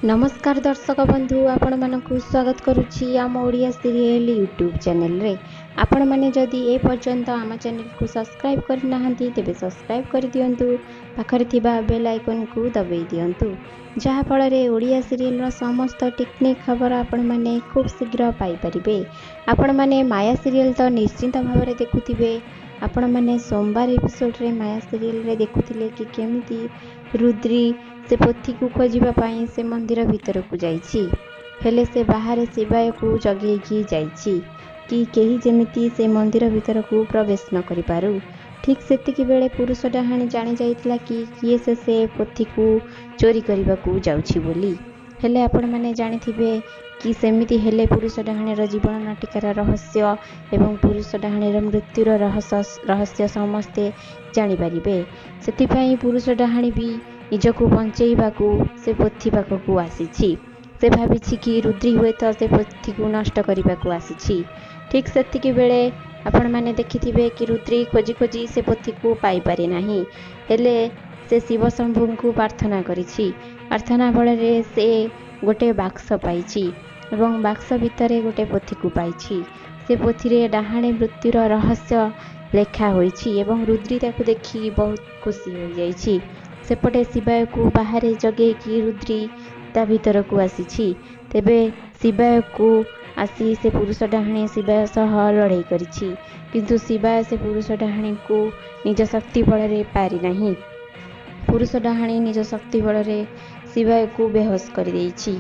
ନମସ୍କାର ଦର୍ଶକ ବନ୍ଧୁ, ଆପଣମାନଙ୍କୁ ସ୍ୱାଗତ କରୁଛି ଆମ ଓଡ଼ିଆ ସିରିଏଲ୍ ୟୁଟ୍ୟୁବ୍ ଚ୍ୟାନେଲରେ। ଆପଣମାନେ ଯଦି ଏ ପର୍ଯ୍ୟନ୍ତ ଆମ ଚ୍ୟାନେଲକୁ ସବସ୍କ୍ରାଇବ୍ କରିନାହାନ୍ତି, ତେବେ ସବସ୍କ୍ରାଇବ୍ କରିଦିଅନ୍ତୁ, ପାଖରେ ଥିବା ବେଲ୍ ଆଇକନ୍କୁ ଦବାଇ ଦିଅନ୍ତୁ, ଯାହାଫଳରେ ଓଡ଼ିଆ ସିରିଏଲ୍ର ସମସ୍ତ ଟିକ୍ନିକ୍ ଖବର ଆପଣମାନେ ଖୁବ୍ ଶୀଘ୍ର ପାଇପାରିବେ। ଆପଣମାନେ ମାୟା ସିରିଏଲ୍ ତ ନିଶ୍ଚିନ୍ତ ଭାବରେ ଦେଖୁଥିବେ। ଆପଣମାନେ ସୋମବାର ଏପିସୋଡ଼ରେ ମାୟା ସିରିଏଲ୍ରେ ଦେଖୁଥିଲେ କି କେମିତି ରୁଦ୍ରି ସେ ପୋଥିକୁ ଖୋଜିବା ପାଇଁ ସେ ମନ୍ଦିର ଭିତରକୁ ଯାଇଛି, ହେଲେ ସେ ବାହାରେ ଶିବାୟକୁ ଜଗେଇକି ଯାଇଛି କି କେହି ଯେମିତି ସେ ମନ୍ଦିର ଭିତରକୁ ପ୍ରବେଶ ନ କରିପାରୁ। ଠିକ୍ ସେତିକି ବେଳେ ପୁରୁଷ ଡାହାଣୀ ଜାଣି ଯାଇଥିଲା କି କିଏ ସେ ପୋଥିକୁ ଚୋରି କରିବାକୁ ଯାଉଛି ବୋଲି। ହେଲେ ଆପଣମାନେ ଜାଣିଥିବେ କି ସେମିତି ହେଲେ ପୁରୁଷ ଡାହାଣୀର ଜୀବନ ନାଟିକାର ରହସ୍ୟ ଏବଂ ପୁରୁଷ ଡାହାଣୀର ମୃତ୍ୟୁର ରହସ୍ୟ ସମସ୍ତେ ଜାଣିପାରିବେ। ସେଥିପାଇଁ ପୁରୁଷ ଡାହାଣୀ ବି ନିଜକୁ ବଞ୍ଚେଇବାକୁ ସେ ପୋଥି ପାଖକୁ ଆସିଛି। ସେ ଭାବିଛି କି ରୁଦ୍ରି ହୁଏତ ସେ ପୋଥିକୁ ନଷ୍ଟ କରିବାକୁ ଆସିଛି। ଠିକ୍ ସେତିକି ବେଳେ ଆପଣମାନେ ଦେଖିଥିବେ କି ରୁଦ୍ରି ଖୋଜି ଖୋଜି ସେ ପୋଥିକୁ ପାଇପାରି ନାହିଁ, ହେଲେ ସେ ଶିବଶମ୍ଭୁଙ୍କୁ ପ୍ରାର୍ଥନା କରିଛି। ପ୍ରାର୍ଥନା ବଳରେ ସେ ଗୋଟେ ବାକ୍ସ ପାଇଛି ଏବଂ ବାକ୍ସ ଭିତରେ ଗୋଟେ ପୋଥିକୁ ପାଇଛି। ସେ ପୋଥିରେ ଡାହାଣୀ ମୃତ୍ୟୁର ରହସ୍ୟ ଲେଖା ହୋଇଛି ଏବଂ ରୁଦ୍ରି ତାକୁ ଦେଖି ବହୁତ ଖୁସି ହୋଇଯାଇଛି। ସେପଟେ ଶିବାୟକୁ ବାହାରେ ଜଗେଇକି ରୁଦ୍ରି ତା ଭିତରକୁ ଆସିଛି। ତେବେ ଶିବାୟକୁ ଆସି ସେ ପୁରୁଷ ଡାହାଣୀ ଶିବାୟ ସହ ଲଢ଼େଇ କରିଛି, କିନ୍ତୁ ଶିବାୟ ସେ ପୁରୁଷ ଡାହାଣୀକୁ ନିଜ ଶକ୍ତି ବଳରେ ପାରିନାହିଁ। ପୁରୁଷ ଡାହାଣୀ ନିଜ ଶକ୍ତି ବଳରେ ଶିବାୟକୁ ବେହୋସ କରିଦେଇଛି।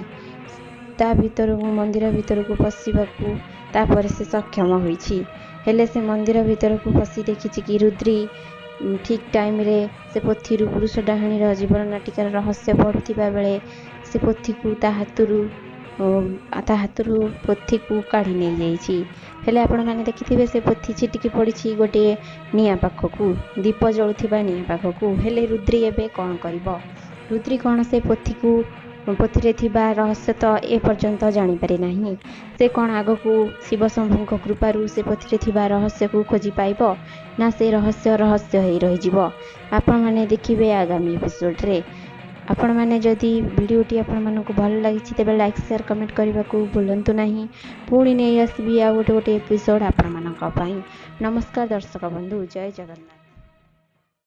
ତା ଭିତରକୁ, ମନ୍ଦିର ଭିତରକୁ ପଶିବାକୁ ତାପରେ ସେ ସକ୍ଷମ ହୋଇଛି। ହେଲେ ସେ ମନ୍ଦିର ଭିତରକୁ ପଶି ଦେଖିଛି କି ରୁଦ୍ରି ଠିକ୍ ଟାଇମ୍ରେ ସେ ପୋଥିରୁ ପୁରୁଷ ଡାହାଣୀର ଜୀବନ ନାଟିକାର ରହସ୍ୟ ପଢ଼ୁଥିବା ବେଳେ ସେ ପୋଥିକୁ ତା ହାତରୁ ପୋଥିକୁ କାଢ଼ି ନେଇଯାଇଛି। ହେଲେ ଆପଣମାନେ ଦେଖିଥିବେ, ସେ ପୋଥି ଛିଟିକି ପଡ଼ିଛି ଗୋଟିଏ ନିଆଁ ପାଖକୁ, ଦୀପ ଜଳୁଥିବା ନିଆଁ ପାଖକୁ। ହେଲେ ରୁଦ୍ରି ଏବେ କ'ଣ କରିବ? ରୁଦ୍ରି କ'ଣ ସେ ପୋଥିରେ ଥିବା ରହସ୍ୟ ତ ଏ ପର୍ଯ୍ୟନ୍ତ ଜାଣିପାରି ନାହିଁ। ସେ କ'ଣ ଆଗକୁ ଶିବଶମ୍ଭୁଙ୍କ କୃପାରୁ ସେ ପୋଥିରେ ଥିବା ରହସ୍ୟକୁ ଖୋଜି ପାଇବ, ନା ସେ ରହସ୍ୟ ରହସ୍ୟ ହେଇ ରହିଯିବ? ଆପଣମାନେ ଦେଖିବେ ଆଗାମୀ ଏପିସୋଡ଼ରେ। ଆପଣମାନେ ଯଦି ଭିଡ଼ିଓଟି ଆପଣମାନଙ୍କୁ ଭଲ ଲାଗିଛି, ତେବେ ଲାଇକ୍, ସେୟାର, କମେଣ୍ଟ କରିବାକୁ ଭୁଲନ୍ତୁ ନାହିଁ। ପୁଣି ନେଇ ଆସିବି ଆଉ ଗୋଟେ ଗୋଟେ ଏପିସୋଡ଼ ଆପଣମାନଙ୍କ ପାଇଁ। ନମସ୍କାର ଦର୍ଶକ ବନ୍ଧୁ, ଜୟ ଜଗନ୍ନାଥ।